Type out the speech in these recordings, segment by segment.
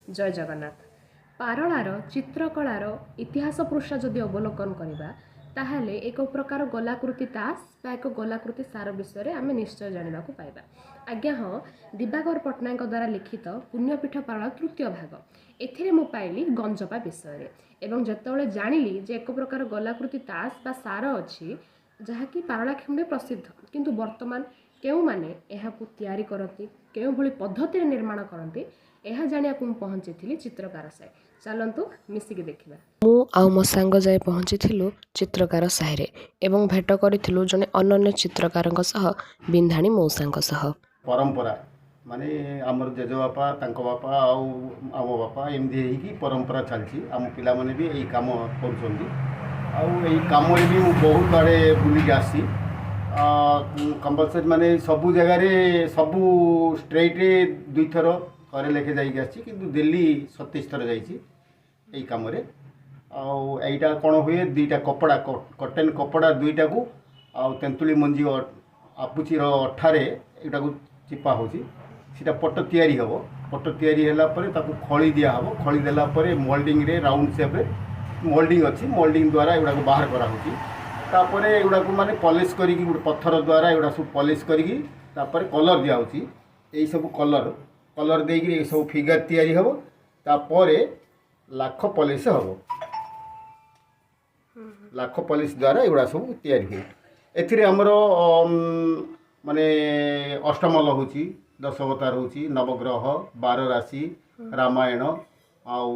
ଜୟ ଜଗନ୍ନାଥ। ପାରଳାର ଚିତ୍ରକଳାର ଇତିହାସ ପୃଷ୍ଠା ଯଦି ଅବଲୋକନ କରିବା, ତାହେଲେ ଏକ ପ୍ରକାର ଗୋଲାକୃତି ତାସ ବା ଏକ ଗୋଲାକୃତି ସାର ବିଷୟରେ ଆମେ ନିଶ୍ଚୟ ଜାଣିବାକୁ ପାଇବା। ଆଜ୍ଞା ହଁ, ଦିବାକର ପଟ୍ଟନାୟକଙ୍କ ଦ୍ୱାରା ଲିଖିତ ପୁଣ୍ୟପୀଠ ପାରଳା ତୃତୀୟ ଭାଗ, ଏଥିରେ ମୁଁ ପାଇଲି ଗଞ୍ଜପା ବିଷୟରେ। ଏବଂ ଯେତେବେଳେ ଜାଣିଲି ଯେ ଏକ ପ୍ରକାର ଗୋଲାକୃତି ତାସ ବା ସାର ଅଛି, ଯାହାକି ପାରଳାଖେମୁଣ୍ଡି ପ୍ରସିଦ୍ଧ, କିନ୍ତୁ ବର୍ତ୍ତମାନ କେଉଁମାନେ ଏହାକୁ ତିଆରି କରନ୍ତି, କେଉଁଭଳି ପଦ୍ଧତିରେ ନିର୍ମାଣ କରନ୍ତି, ଏହା ଜାଣିବାକୁ ମୁଁ ପହଞ୍ଚିଥିଲି ଚିତ୍ରକାର ସାହି। ଚାଲନ୍ତୁ ମିଶିକି ଦେଖିବା। ମୁଁ ଆଉ ମୋ ସାଙ୍ଗ ଯାଇ ପହଞ୍ଚିଥିଲୁ ଚିତ୍ରକାର ସାହିରେ ଏବଂ ଭେଟ କରିଥିଲୁ ଜଣେ ଅନନ୍ୟ ଚିତ୍ରକାରଙ୍କ ସହ, ବିନ୍ଧାଣୀ ମଉସାଙ୍କ ସହ। ପରମ୍ପରା ମାନେ ଆମର ଜେଜେବାପା, ତାଙ୍କ ବାପା ଆଉ ଆମ ବାପା, ଏମିତି ହେଇକି ପରମ୍ପରା ଚାଲିଛି। ଆମ ପିଲାମାନେ ବି ଏଇ କାମ କରୁଛନ୍ତି। ଆଉ ଏଇ କାମରେ ବି ମୁଁ ବହୁତ ଆଡ଼େ ବୁଲିକି ଆସିଛି। କମ୍ପଲସରି ମାନେ ସବୁ ଜାଗାରେ, ସବୁ ଷ୍ଟେଟ୍ରେ ଦୁଇଥର ଥରେ ଲେଖେ ଯାଇକି ଆସିଛି, କିନ୍ତୁ ଦିଲ୍ଲୀ 27 ଥର ଯାଇଛି ଏଇ କାମରେ। ଆଉ ଏଇଟା କ'ଣ ହୁଏ, ଦୁଇଟା କପଡ଼ା, କଟନ୍ କପଡ଼ା ଦୁଇଟାକୁ ଆଉ ତେନ୍ତୁଳି ମଞ୍ଜି ଆପୁଚିର ଅଠାରେ ଏଇଟାକୁ ଚିପା ହେଉଛି। ସେଇଟା ପଟ ତିଆରି ହେବ। ପଟ ତିଆରି ହେଲା ପରେ ତାକୁ ଖଳି ଦିଆହେବ। ଖଳି ଦେଲା ପରେ ମୋଲ୍ଡିଂରେ, ରାଉଣ୍ଡ ସେପ୍ରେ ମୋଲ୍ଡିଂ ଅଛି, ମୋଲ୍ଡିଂ ଦ୍ୱାରା ଏଗୁଡ଼ାକୁ ବାହାର କରାହେଉଛି। ତାପରେ ଏଗୁଡ଼ାକୁ ମାନେ ପଲିସ୍ କରିକି, ଗୋଟେ ପଥର ଦ୍ୱାରା ଏଗୁଡ଼ା ସବୁ ପଲିସ୍ କରିକି ତାପରେ କଲର୍ ଦିଆହେଉଛି। ଏଇସବୁ କଲର୍ ଦେଇକିରି ଏସବୁ ଫିଗର ତିଆରି ହେବ। ତାପରେ ଲାଖ ପଲିସ୍ ହେବ। ଲାଖ ପଲିସ୍ ଦ୍ୱାରା ଏଗୁଡ଼ା ସବୁ ତିଆରି ହୁଏ। ଏଥିରେ ଆମର ମାନେ ଅଷ୍ଟମଲ ହେଉଛି, ଦଶାବତାର ହେଉଛି, ନବଗ୍ରହ, 12 ରାଶି, ରାମାୟଣ ଆଉ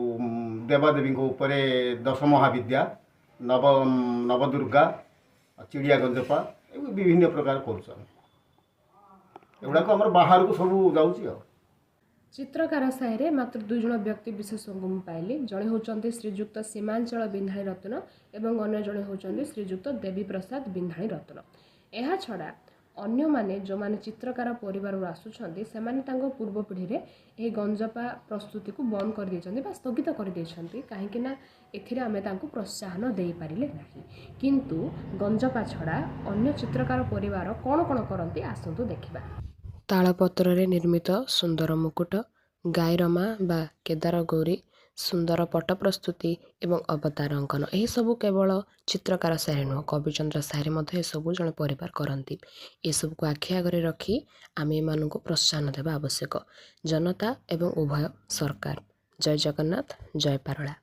ଦେବାଦେବୀଙ୍କ ଉପରେ ଦଶ ମହାବିଦ୍ୟା, ନବଦୁର୍ଗା, ଚିଡ଼ିଆ ଗଞ୍ଜପା, ଏ ବିଭିନ୍ନ ପ୍ରକାର କରୁଛୁ ଆମେ। ଏଗୁଡ଼ାକ ଆମର ବାହାରକୁ ସବୁ ଯାଉଛି। ଆଉ ଚିତ୍ରକାର ସାହିରେ ମାତ୍ର ଦୁଇ ଜଣ ବ୍ୟକ୍ତି ବିଶେଷଙ୍କୁ ମୁଁ ପାଇଲି। ଜଣେ ହେଉଛନ୍ତି ଶ୍ରୀଯୁକ୍ତ ସୀମାଞ୍ଚଳ ବିନ୍ଧାଣୀ ରତ୍ନ ଏବଂ ଅନ୍ୟ ଜଣେ ହେଉଛନ୍ତି ଶ୍ରୀଯୁକ୍ତ ଦେବୀ ପ୍ରସାଦ ବିନ୍ଧାଣୀ ରତ୍ନ। ଏହା ଛଡ଼ା ଅନ୍ୟମାନେ ଯେଉଁମାନେ ଚିତ୍ରକାର ପରିବାରରୁ ଆସୁଛନ୍ତି, ସେମାନେ ତାଙ୍କ ପୂର୍ବ ପିଢ଼ିରେ ଏହି ଗଞ୍ଜପା ପ୍ରସ୍ତୁତିକୁ ବନ୍ଦ କରିଦେଇଛନ୍ତି ବା ସ୍ଥଗିତ କରିଦେଇଛନ୍ତି, କାହିଁକି ନା ଏଥିରେ ଆମେ ତାଙ୍କୁ ପ୍ରୋତ୍ସାହନ ଦେଇପାରିଲେ ନାହିଁ। କିନ୍ତୁ ଗଞ୍ଜପା ଛଡ଼ା ଅନ୍ୟ ଚିତ୍ରକାର ପରିବାର କ'ଣ କ'ଣ କରନ୍ତି, ଆସନ୍ତୁ ଦେଖିବା। ତାଳପତ୍ରରେ ନିର୍ମିତ ସୁନ୍ଦର ମୁକୁଟ, ଗାଈରମା ବା କେଦାର ଗୌରୀ, ସୁନ୍ଦର ପଟ ପ୍ରସ୍ତୁତି ଏବଂ ଅବତାର ଅଙ୍କନ, ଏହିସବୁ କେବଳ ଚିତ୍ରକାର ସାହିରେ ନୁହଁ, କବିଚନ୍ଦ୍ର ସାହିରେ ମଧ୍ୟ ଏସବୁ ଜଣେ ପରିବାର କରନ୍ତି। ଏସବୁକୁ ଆଖି ଆଗରେ ରଖି ଆମେ ଏମାନଙ୍କୁ ପ୍ରୋତ୍ସାହନ ଦେବା ଆବଶ୍ୟକ, ଜନତା ଏବଂ ଉଭୟ ସରକାର। ଜୟ ଜଗନ୍ନାଥ, ଜୟ ପାରଳା।